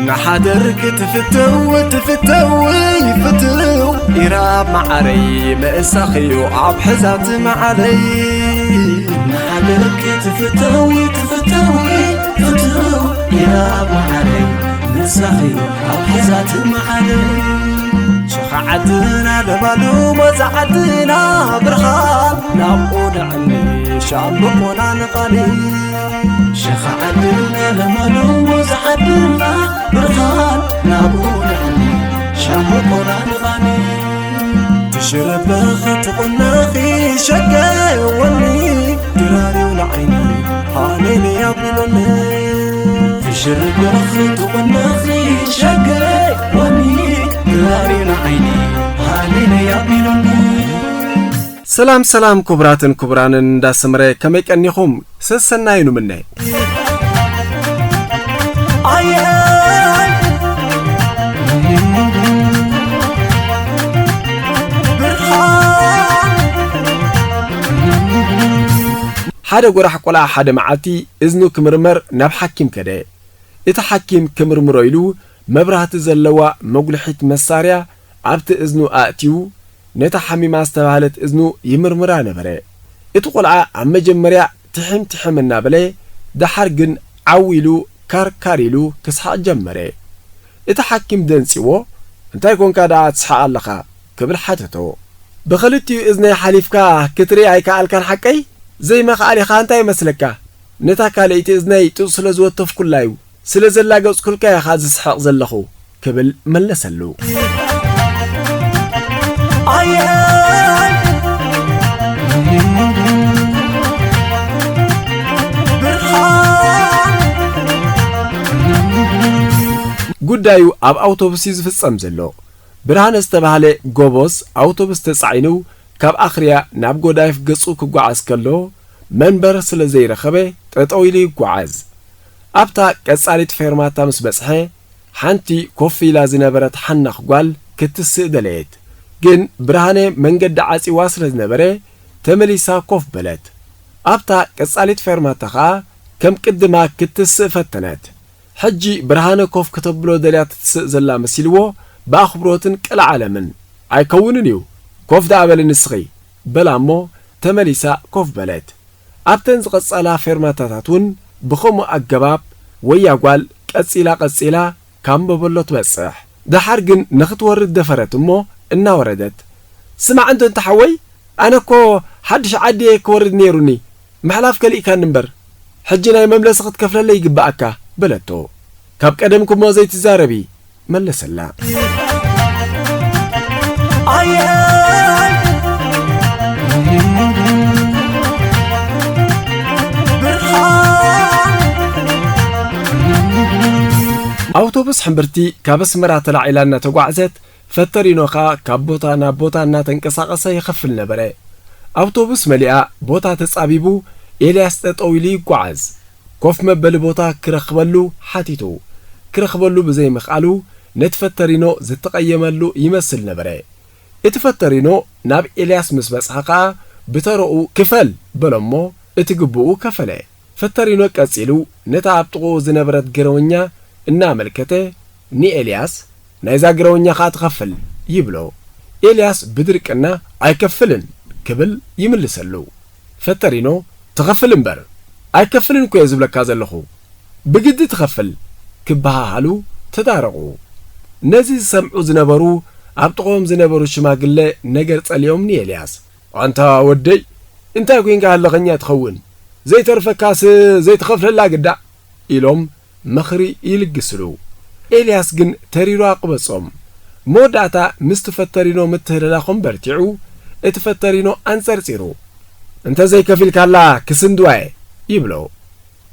ንሓደር ክትፍተው ትፍተው ይፍትው ኢራብ መዓረይ ምእሳኽዩ ኣብ ሕዛት መዓለይ። ንሓደር ክትፍተው ትፍተው ይፍትው ኢራብ መዓረይ ምእሳኽዩ ኣብ ሕዛት መዓለይ። ሸኻ ዓድና ለማሉ ሞዛ ዓድና ብርሃን ናብኡ ንዕኒ ሻምብቆና ንቓኒ። ሸኻ ዓድና ለማሉ ሞዛ ዓድና ብርሃን ናብኡ ንዕኒ ሻምብቆና ንቓኒ። ትሽረበኺ ትቑነኺ ሸገወኒ ድራርዩ ንዓይኒ ሃሌሉያ ቢሉኒ። ትሽርበኺ ትቑነኺ ሸገወኒ ድራርዩ ንዓይኒ ሃሌሉያ ቢሉኒ። ሰላም ሰላም ክቡራትን ክቡራንን እንዳሰምረ ከመይ ቀኒኹም? ሰሰናዩ ንምነ። ኣየ ብርሃን። ሓደ ጎራሕ ቆልዓ ሓደ መዓልቲ እዝኑ ክምርመር ናብ ሓኪም ከደ። እቲ ሓኪም ክምርምሮ ኢሉ መብራህቲ ዘለዋ መጉልሒት መሳርያ ኣብቲ እዝኑ ኣእትዩ ነታ ሓሚማ ዝተባህለት እዝኑ ይምርምራ ነበረ። እቲ ቆልዓ ኣብ መጀመርያ ትሕም ትሕም እናበለ ደሓር ግን ዓው ኢሉ ካር ካር ኢሉ ክስሓቕ ጀመረ። እቲ ሓኪም ደንጺዎ፣ "እንታይ ኮንካ ደኣ ትስሕቕ ኣለኻ?" ክብል ሓተቶ። "ብኽልቲኡ እዝነይ ሓሊፍካ ክትርኢ ኣይከኣልካን ሓቀይ? ዘይምኽኣል ኢኻ እንታይ ይመስለካ? ነታ ካልኣይቲ እዝነይ ጡጥ ስለ ዝወተፍኩላ እዩ፣ ስለ ዘላገጽኩልካ ኢኻ ዝስሕቕ ዘለኹ" ክብል መለሰሉ። ኣየ ብርሃን። ጉዳዩ ኣብ ኣውቶቡስ እዩ ዝፍጸም ዘሎ። ብርሃነ ዝተባህለ ጎቦዝ ኣውቶቡስ ተጻዒኑ ካብ ኣኽርያ ናብ ጎዳይፍ ገጹ ክጓዓዝ ከሎ መንበር ስለ ዘይረኸበ ጠጠው ኢሉ ይጓዓዝ። ኣብታ ቀጻሊት ፌርማታ ምስ በጽሐ ሓንቲ ኮፍ ኢላ ዝነበረት ሓናኽ ጓል ክትስእ ደለየት። ግን ብርሃነ መንገዲ ዓጺዋ ስለ ዝነበረ ተመሊሳ ኮፍ በለት። ኣብታ ቀጻሊት ፌርማታ ኸኣ ከም ቅድማ ክትስእ ፈተነት። ሕጂ ብርሃነ ኮፍ ከተብሎ ደልያ ትስእ ዘላ መሲልዎ ብኣኽብሮትን ቀልዓለምን፣ "ኣይከውንን እዩ፣ ኮፍ ደኣ በሊ ንስኺ" በላ እሞ ተመሊሳ ኮፍ በለት። ኣብተን ዝቐጸላ ፌርማታታት እውን ብኸምኡ ኣገባብ ወያ ጓል ቀጺላ ቀጺላ ካብ መበሎ ትበጽሕ። ደሓር ግን ንኽትወርድ ደፈረት እሞ እናወረደት፣ "ስማዕ እንተ እንተ ሓወይ፣ ኣነ እኮ ሓድሽ ዓዲ እየ ክወርድ ነይሩኒ፣ ምሕላፍ ከሊእካኒ እምበር፣ ሕጂ ናይ መምለሲ ክትከፍለለይ ይግብኣካ" በለቶ። "ካብ ቀደምኪ እሞ ዘይትዛረቢ" መለሰላ። ኣየ ብርሃን። ኣውቶቡስ ሕምብርቲ ካብ ኣስመራ ተላዒላ እናተጓዕዘት ፈተሪኖ ኸኣ ካብ ቦታ ናብ ቦታ እናተንቀሳቐሰ ይኸፍል ነበረ። ኣውቶቡስ መሊኣ፣ ቦታ ተጻቢቡ፣ ኤልያስ ጠጠው ኢሉ ይጓዓዝ። ኮፍ መበሊ ቦታ ክረኽበሉ ሓቲቱ። ክረኽበሉ ብዘይምኽኣሉ፣ ነቲ ፈተሪኖ ዝተቐየመሉ ይመስል ነበረ። እቲ ፈተሪኖ ናብ ኤልያስ ምስ በጽሐ ኸኣ፣ ብተረኡ "ክፈል" በሎ እሞ፣ እቲ ግቡኡ ከፈለ። ፈተሪኖ ቀጺሉ ነታ ኣብ ጥቕኡ ዝነበረት ገረወኛ እናኣመልከተ ንኤልያስ፣ "ናይዛ ገረወኛ ኸኣ ትኸፍል" ይብሎ። ኤልያስ ብድርቅና "ኣይከፍልን" ክብል ይምልሰሉ። ፈተሪኖ፣ "ትኸፍል እምበር!" "ኣይከፍልን እኮ እየ ዝብለካ ዘለኹ!" "ብግዲ ትኸፍል!" ክበሃሃሉ ተዳረቑ። ነዚ ዝሰምዑ ዝነበሩ ኣብ ጥቕኦም ዝነበሩ ሽማግለ ነገር ጸሊኦም ንኤልያስ፣ "ኣንታ ወደይ፣ እንታይ ኮይንካ ሃለኸኛ ትኸውን? ዘይተርፈካስ ዘይትኸፍለላ ግዳ!" ኢሎም ምኽሪ ይልግስሉ። ኤልያስ ግን ተሪሩ ኣቕበጾም። መወዳእታ ምስቲ ፈተሪኖ ምትህልላኾም በርቲዑ፣ እቲ ፈተሪኖ ኣንጸርጺሩ፣ "እንተ ዘይከፊልካላ ክስንድዋ እየ" ይብሎ።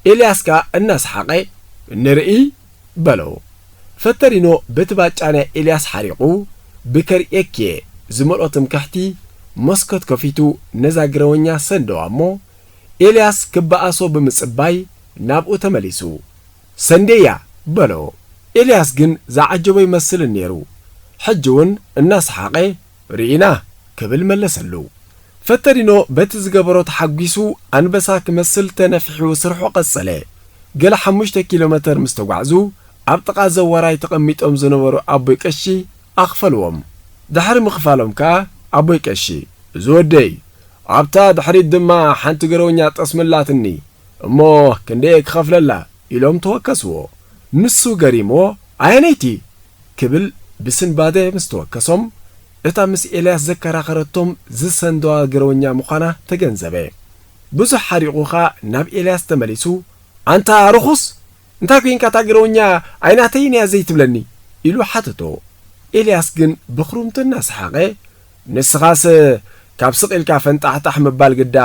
ኤልያስ ከኣ እናሰሓቐ፣ "ንርኢ" በሎ። ፈተሪኖ በቲ ባጫ ናይ ኤልያስ ሓሪቑ፣ ብከርእየኪ እየ ዝመልኦ ትምክሕቲ መስኮት ከፊቱ ነዛ ግረወኛ ሰንደዋ እሞ፣ ኤልያስ ክበኣሶ ብምጽባይ ናብኡ ተመሊሱ። "ሰንዴያ" በሎ። ኤልያስ ግን ዝዓጀቦ ኣይመስልን ነይሩ። ሕጂ እውን እናሰሓቐ፣ "ርኢና" ክብል መለሰሉ። ፈተሪኖ በቲ ዝገበሮ ተሓጒሱ ኣንበሳ ክመስል ተነፊሑ ስርሑ ቀጸለ። ገለ ሓሙሽተ ኪሎ ሜተር ምስ ተጓዕዙ ኣብ ጥቓ ዘዋራይ ተቐሚጦም ዝነበሩ ኣቦይ ቀሺ ኣኽፈልዎም። ድሕሪ ምኽፋሎም ከኣ ኣቦይ ቀሺ፣ እዚ ወደይ፣ ኣብታ ድሕሪት ድማ ሓንቲ ገረውኛ ጠስሚ ኣላትኒ፣ እሞ ክንደይ እየ ክኸፍለላ? ኢሎም ተወከስዎ። ንሱ ገሪምዎ፣ ኣየነይቲ? ክብል ብስንባደ ምስ ተወከሶም፣ እታ ምስ ኤልያስ ዘከራኸረቶም ዝሰንደዋ ገረውኛ ምዃና ተገንዘበ። ብዙሕ ሓሪቑ ኸኣ ናብ ኤልያስ ተመሊሱ፣ ኣንታ ርኹስ! እንታይ ኮይንካ እታ ገረውኛ ኣይናተይን እያ ዘይትብለኒ? ኢሉ ሓተቶ። ኤልያስ ግን ብኽሩምቲ እናሰሓቐ፣ ንስኻስ ካብ ስቕ ኢልካ ፈንጣሕጣሕ ምባል ግዳ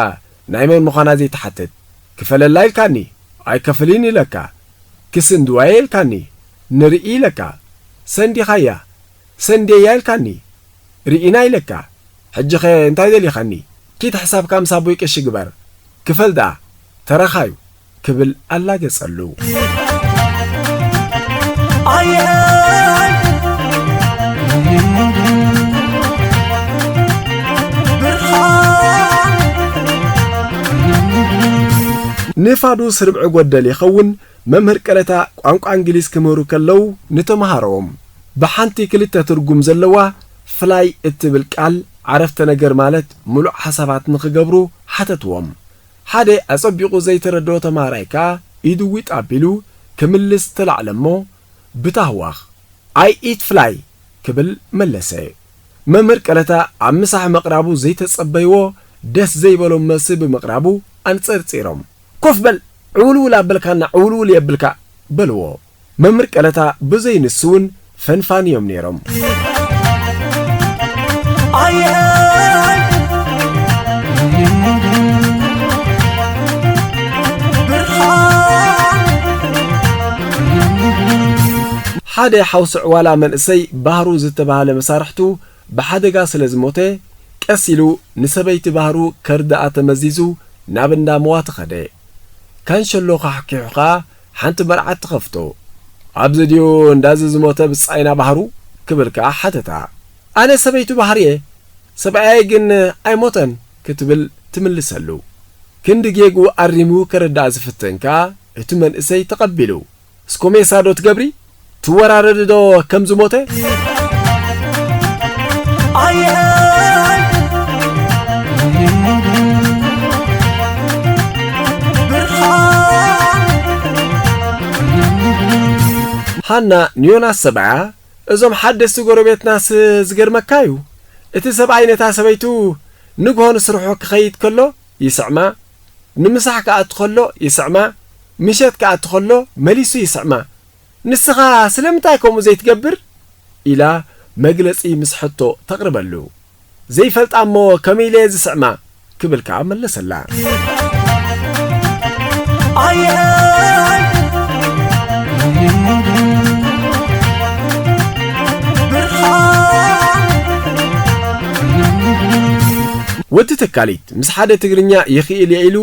ናይ መን ምዃና ዘይትሓትት። ክፈለላ ኢልካኒ፣ ኣይከፍልን ኢለካ። ክስንድዋየ ኢልካኒ፣ ንርኢ ኢለካ። ሰንዲኻያ፣ ሰንዴያ ኢልካኒ፣ ርኢና ኢለካ። ሕጂኸ እንታይ ደሊኻኒ? ኪድ ሕሳብካ ምስ ኣቦይ ቀሺ ግበር። ክፈል ደኣ፣ ተረኻዩ። ክብል ኣላገጸሉ። ኣየይ ብርሃን ንፋዱስ ርብዒ ጎደል ይኸውን። መምህር ቀለታ ቋንቋ እንግሊዝ ክምህሩ ከለዉ ንተምሃሮኦም ብሓንቲ ክልተ ትርጉም ዘለዋ ፍላይ እትብል ቃል ዓረፍተ ነገር ማለት ምሉእ ሓሳባት ንኽገብሩ ሓተትዎም። ሓደ ኣጸቢቑ ዘይተረድኦ ተማሃራይ ከኣ ኢዱ ዊጥ ኣቢሉ ክምልስ ተላዕለ እሞ ብታህዋኽ፣ "I eat fly" ክብል መለሰ። መምህር ቀለታ ኣብ ምሳሕ ምቕራቡ ዘይተጸበይዎ ደስ ዘይበሎም መልሲ ብምቕራቡ ኣንጸርጺሮም፣ "ኮፍ በል፣ ዕውልውል ኣበልካና፣ ዕውልውል የብልካ" በልዎ። መምህር ቀለታ ብዘይ ንሱ እውን ፈንፋን እዮም ነይሮም። ኣየይ ብርሃን ሓደ ሓውሲ ዕዋላ መንእሰይ ባህሩ ዝተባህለ መሳርሕቱ ብሓደጋ ስለ ዝሞተ፣ ቀስ ኢሉ ንሰበይቲ ባህሩ ከርድኣ ተመዚዙ ናብ እንዳ መዋቲ ኸደ። ካንሸሎ ኻሕኪሑ ኸኣ ሓንቲ መርዓት ትኸፍቶ። "ኣብዚ ድዩ እንዳዚ ዝሞተ ብጻይና ባህሩ?" ክብል ከኣ ሓተታ። "ኣነ ሰበይቱ ባህርየ፣ ሰብኣየይ ግን ኣይሞተን" ክትብል ትምልሰሉ። ክንዲ ጌግኡ ኣሪሙ ከረድኣ ዝፍትን ከኣ እቲ መንእሰይ ተቐቢሉ። "እስኮሜሳ ዶ ትገብሪ? ትወራረዲ ዶ ከም ዝሞተ?" ኣየይ ብርሃን ሃና ንዮናስ ሰብኣያ፣ "እዞም ሓደስቲ ጎረቤትናስ ዝገርመካ እዩ። እቲ ሰብኣይ ነታ ሰበይቱ ንግሆ ንስርሑ ክኸይድ ከሎ ይስዕማ፣ ንምሳሕ ክኣቱ ከሎ ይስዕማ፣ ምሸት ክኣቱ ከሎ መሊሱ ይስዕማ። ንስኻ ስለምንታይ ከምኡ ዘይትገብር?" ኢላ መግለጺ ምስ ሕቶ ተቕርበሉ። "ዘይፈልጣ እሞ ከመይ ኢለ እየ ዝስዕማ?" ክብል ከኣ መለሰላ። ኣየይ ብርሃን ወዲ ተካሊት ምስ ሓደ ትግርኛ ይኽእል እየ ኢሉ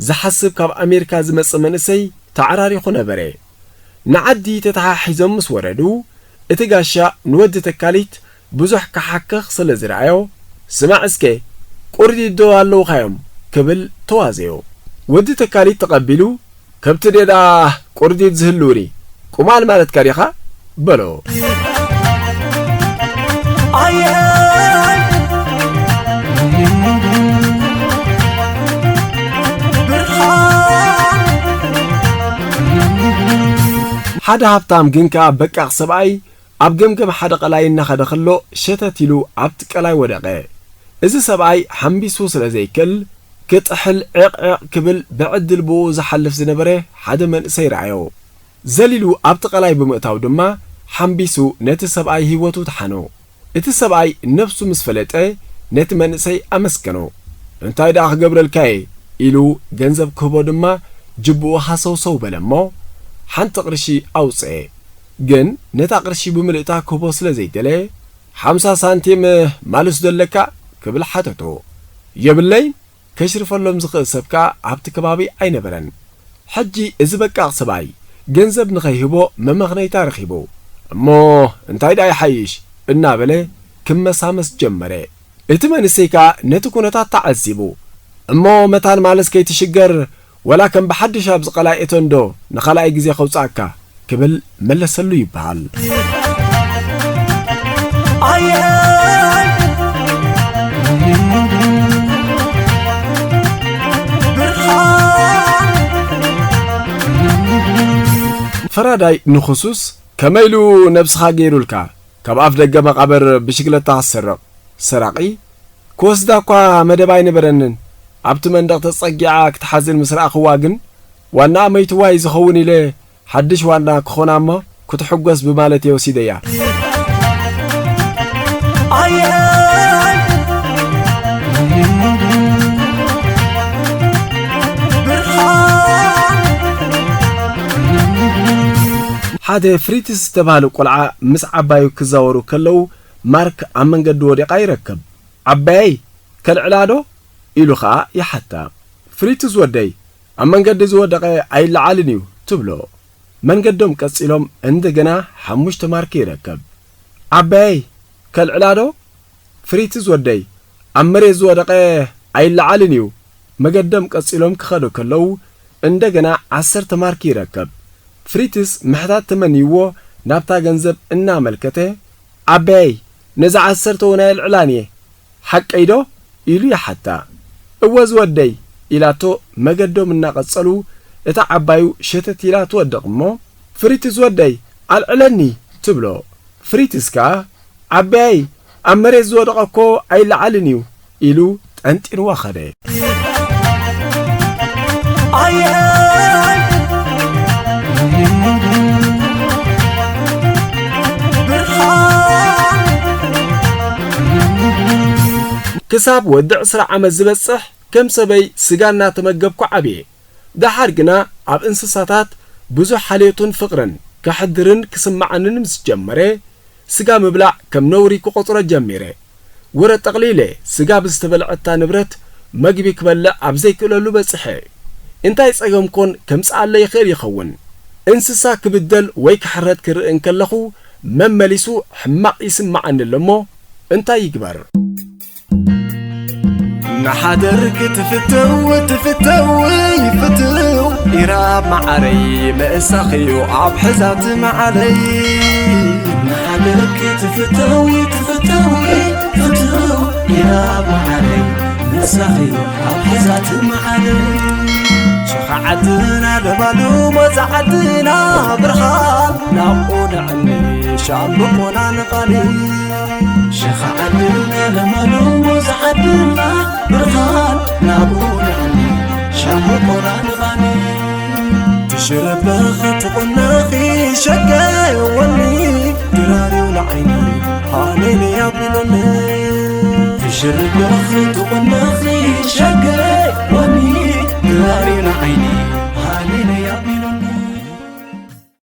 ዝሓስብ ካብ ኣሜሪካ ዝመጸ መንእሰይ ተዓራሪኹ ነበረ። ንዓዲ ተተሓሒዞም ምስ ወረዱ፣ እቲ ጋሻ ንወዲ ተካሊት ብዙሕ ክሓክኽ ስለ ዝረኣዮ፣ "ስማዕ እስከ፣ ቁርዲድ ዶ ኣለውኻዮም?" ክብል ተዋዘዮ። ወዲ ተካሊት ተቐቢሉ፣ "ከብቲ ድየ ደኣ ቁርዲድ ዝህልውኒ? ቁማል ማለትካ ዲኻ?" በሎ። ኣየይ ብርሃን ሓደ ሃብታም ግን ከኣ በቃቕ ሰብኣይ ኣብ ገምገም ሓደ ቀላይ እናኸደ ከሎ ሸተት ኢሉ ኣብቲ ቀላይ ወደቐ። እዚ ሰብኣይ ሓምቢሱ ስለ ዘይክእል ክጥሕል ዕቕዕቕ ክብል ብዕድል ብኡ ዝሓልፍ ዝነበረ ሓደ መንእሰይ ረኣዮ። ዘሊሉ ኣብቲ ቀላይ ብምእታው ድማ ሓምቢሱ ነቲ ሰብኣይ ህይወቱ ደሓኖ። እቲ ሰብኣይ ነብሱ ምስ ፈለጠ ነቲ መንእሰይ ኣመስገኖ። "እንታይ ደኣ ክገብረልካ'የ?" ኢሉ ገንዘብ ክህቦ ድማ ጅብኡ ሃሰውሰው በለ እሞ ሓንቲ ቅርሺ ኣውጽኤ። ግን ነታ ቅርሺ ብምልእታ ክህቦ ስለ ዘይደለየ፣ "ሓምሳ ሳንቲም ማልስ ዶ ኣለካ?" ክብል ሓተቶ። "የብለይን፣ ከሽርፈሎም ዝኽእል ሰብ ከኣ ኣብቲ ከባቢ ኣይነበረን። ሕጂ እዚ በቃቕ ሰብኣይ ገንዘብ ንኸይህቦ መመኽነይታ ረኺቡ። እሞ እንታይ ደኣ ይሓይሽ?" እናበለ ክመሳመስ ጀመረ። እቲ መንእሰይ ከኣ ነቲ ኩነታት ተዓዚቡ፣ "እሞ መታን ማልስ ከይትሽገር፣ ወላ ከም ብሓድሽ ኣብዚ ቀላይ እቶ እንዶ ንኻልኣይ ግዜ ከውጽኣካ" ክብል መለሰሉ ይበሃል። ፈራዳይ ንኽሱስ ከመይ ኢሉ ነብስኻ ገይሩልካ? ካብ ኣፍ ደገ መቓብር ብሽግለታ ክትሰርቕ ሰራቒ ክወስዳ እኳ መደብ ኣይነበረንን። ኣብቲ መንደቕ ተጸጊዓ ክትሓዝን ምስ ረኣኽዋ ግን፣ ዋናኣ መይትዋ እዩ ዝኸውን ኢለ ሓድሽ ዋና ክኾና እሞ ክትሕጎስ ብማለት'የ ወሲደያ። ኣየይ! ብርሃን! ሓደ ፍሪትስ ዝተባህለ ቆልዓ ምስ ዓባዩ ክዛወሩ ከለዉ፣ ማርክ ኣብ መንገዲ ወዲቓ ይረክብ። "ዓባየይ፣ ከልዕላ ዶ?" ኢሉ ኸኣ ይሓታ። "ፍሪትስ ወደይ፣ ኣብ መንገዲ ዝወደቐ ኣይለዓልን እዩ" ትብሎ። መንገዶም ቀጺሎም እንደገና ሓሙሽተ ማርክ ይረክብ። "ዓባየይ፣ ከልዕላ ዶ?" "ፍሪትስ ወደይ፣ ኣብ መሬት ዝወደቐ ኣይለዓልን እዩ" መገዶም ቀጺሎም ክኸዱ ከለዉ፣ እንደገና ዓሰርተ ማርክ ይረክብ። ፍሪትስ ምሕታት ተመንይዎ ናብታ ገንዘብ እናመልከተ፣ "ዓባየይ፣ ነዛ ዓሰርተ እውን ኣየልዕላን እየ፣ ሓቀይ ዶ?" ኢሉ ይሓታ። "እወ ዝወደይ" ኢላቶ መገዶም እናቐጸሉ፣ እታ ዓባዩ ሸተት ኢላ ትወድቕ እሞ፣ "ፍሪትስ ወደይ፣ ኣልዕለኒ" ትብሎ። ፍሪትስ ከኣ፣ "ዓባየይ፣ ኣብ መሬት ዝወደቐ እኮ ኣይለዓልን እዩ" ኢሉ ጠንጢንዋ ኸደ። ኣየይ! ብርሃን! ክሳብ ወዲ ዕስራ ዓመት ዝበጽሕ ከም ሰበይ ስጋ እናተመገብኩ ዓብየ። ደሓር ግና ኣብ እንስሳታት ብዙሕ ሓልዮትን ፍቕርን ከሕድርን ክስምዓንን ምስ ጀመረ፣ ስጋ ምብላዕ ከም ነውሪ ክቖጽሮ ጀሚረ። ወረ ጠቕሊለ ስጋ ብዝተበልዐታ ንብረት መግቢ ክበልዕ ኣብ ዘይክእለሉ በጽሐ። እንታይ ጸገም ኮን ከምጽኣለ ይኽእል ይኸውን? እንስሳ ክብደል ወይ ክሕረድ ክርኢ እንከለኹ መመሊሱ ሕማቕ ይስምዓኒ ኣሎ እሞ እንታይ ይግበር? እናሓደርክ ትፍተው ትፍተው ይፍትው ኢራ መዓረይ ምእሳኽዩ ኣብ ሕዛት መዓረይ። እናሓደርክ ትፍተው ትፍተው ይፍትው ኢራ መዓረይ ምእሳኽዩ ኣብ ሕዛት መዓረይ። ሸኻ ዓድና ለባሉ መዛ ዓድና ብርሃን ናብኡ ንዕኒ ሻምብቆና ንቓኒ። ሸኻ ዓድና ለማሉ ዝዓድና ብርሃን ናብኡ ንዕኒ ሻምብቆና ንቓኒ። ትሽረበኺ ትቑነኺ ሸገወኒ ድራርዩ ንዓይኒ ሃሌሉያ ቢለኒ። ትሽረበኺ ትቑነኺ ሸገወኒ ድራርዩ ንዓይኒ